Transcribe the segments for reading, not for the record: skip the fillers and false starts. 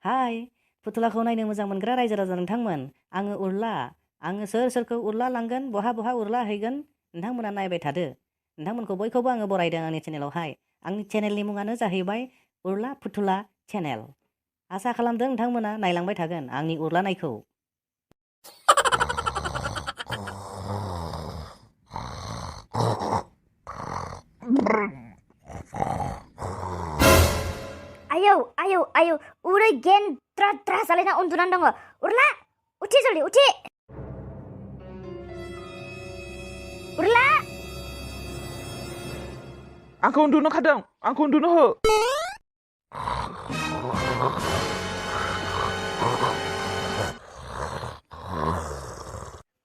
हाय फुथुलाखौ नायनो मोजां मोनग्रा रायजो राजा नोंथांमोन आङो उरला आङो सोर सोरखौ उरला लांगोन बहा बहा उरला हैगोन नोंथांमोना नायबाय थादो नोंथांमोनखौ बयखौबो आङो बरायदों आंनि चेनेलावहाय आंनि चेनेलनि मुङानो जाहैबाय उरला फुथुला चेनेल आसा खालामदों नोंथांमोना नायलांबाय थागोन आंनि उरलानायखौ आयौ उरै गेन्द्रा द्रा जालायना उन्दुनानै दङ उरला उथि जल्दि उथि उरला आंखौ उन्दुनो खादों आंखौ उन्दुनो हो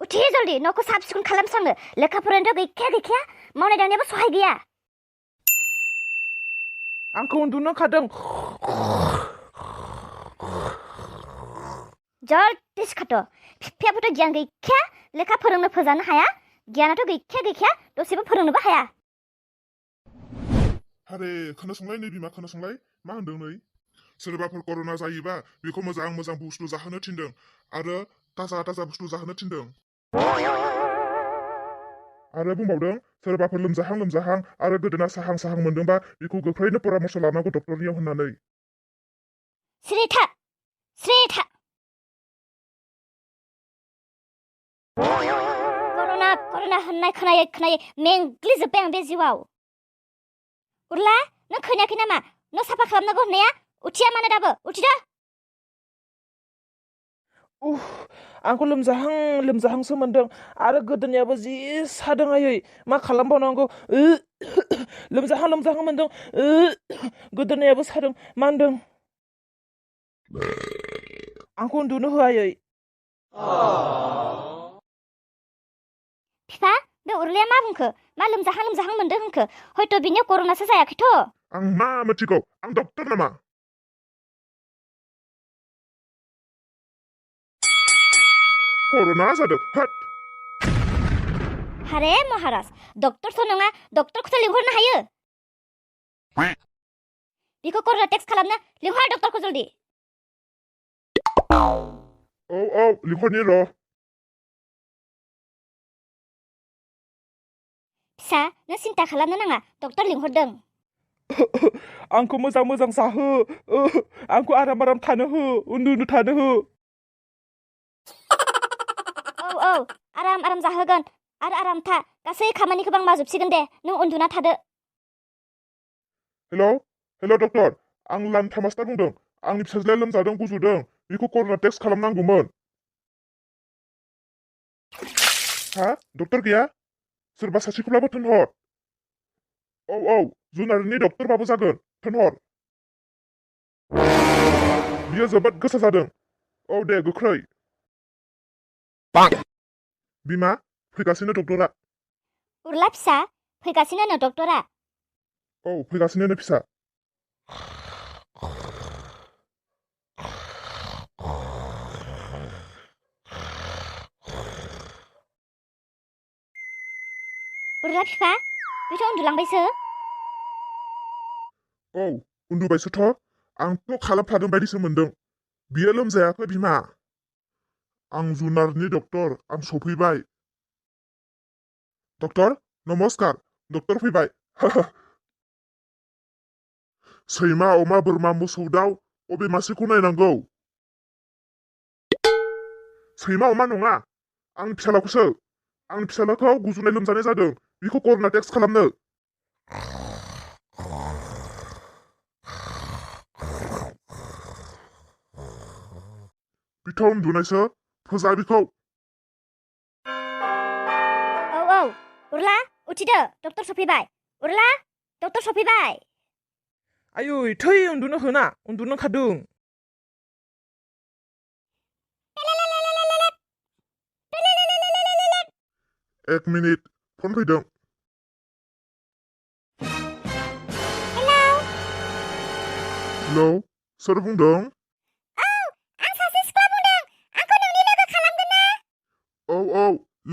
उथि जल्दि न'खौ साफ सिखोन खालामस्रांनो लेखा फरायनोथ' गैखाया मावनाय दांनायाबो सहाय गैया आंखौ उन्दुनो खादों जल्दि सिखाथ' बिफायाबोथ' गियान गैखाया लेखा फोरोंनो फोजानो हाया गियानाथ' गैखाया दसेबो फोरोंनोबो हाया हारे खोनासंलाय नै बिमा खोनासंलाय मा होनदों नै सोरबाफोर कर'ना जायोबा बेखौ मोजां मोजां बुस्थु जाहोनो थिनदों आरो ताजा बुस्थु जाहोनो थिनदों आरो बुंबावदों सोरबाफोर लोमजाहां आरो गोदोना साहां मोनदोंबा बेखौ गोख्रैनो परामर्श लानांगौ डक्टरनियाव होननानै स्रि था कर'ना होननाय खोनायै मेंग्लिजोब्बाय आं बे जिउआव उरला नों खोनायाखै नामा न' साफा खालामनांगौ होननाया उथिया मानो दाबो उथिदो आंखौ लोमजाहांसो मोनदों आरो गोदोनायाबो जि सादों आयै मा खालामबावनांगौ लोमजाहां मोनदों गोदोनायाबो सादों मानदों आंखौ उन्दुनो हो आयै बिफा बे उरलाया मा बुंखो मा लोमजाहां मोनदों होनखो हयथ' बिनियाव कर'नासो जायाखैथ' आं मा मिथिगौ आं डक्टर नामा कर'ना जादों हाट हारे महाराज डक्टरथ' नङा डक्टरखौथ' लिंहरनो हायो बिखौ कर'ना टेस्ट खालामनो लिंहर डक्टरखौ जल्दि औ लिंहरनि र' फिसा नों सिन्था खालामनो नाङा डक्टर लिंहरदों आंखौ मोजां जाहो आंखौ आराम थानो हो उन्दुनो थानो हो औ आराम जाहोगोन आरो आराम था गासै खामानिखौबो आं मावजोबसिगोन दे नों उन्दुना थादो हेल' डक्टर आं लान्था मास्टार बुंदों आंनि फिसाज्लाया लोमजादों गुजुदों बेखौ कर'ना टेस्ट खालामनांगौमोन हा डक्टर गैया सोरबा सासेखौब्लाबो थिनहर औ जुनारनि डक्टरबाबो जागोन थिनहर बियो जोबोद गोसा जादों औ दे गोख्रै बिमा फैगासिनो डक्टरा उरला फिसा फैगासिनो नो डक्टरा औ फैगासिनो फिसा उरला बिफा बेथ' उन्दुलांबायसो औ उन्दुबायसोथ' आंथ' खालामफ्लादों बायदिसो मोनदों बियो लोमजायाखै बिमा आं जुनारनि डक्टर आं सफैबाय डक्टर नमस्कार डक्टर फैबाय सैमा अमा बोरमा मोसौ दाउ अबे मासेखौ नायनांगौ सैमा अमा नङा आंनि फिसालाखौसो आंनि फिसालाखौ गुजुनाय लोमजानाय जादों बेखौ कर'ना टेस्ट खालामनो बिथ' उन्दुनायसो फोजा बिखौ औ उरला उथिदो डक्टर सफैबाय उरला डक्टर सफैबाय आयै थै उन्दुनो होना उन्दुनो खादों एक मिनिट फन फैदों हेलौ सोर बुंदों आं सासे सिख्ला बुंदों आंखौ नोंनि लोगो खालामगोन ना औ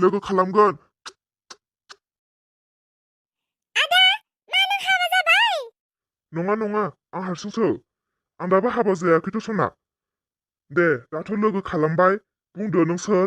लोगो खालामगोन आदा मा नों हाबा जाबाय नङा आं हारसिंसो आं दाबो हाबा जायाखैथ' सना दे दाथ' लोगो खालामबाय बुंदो नों सोर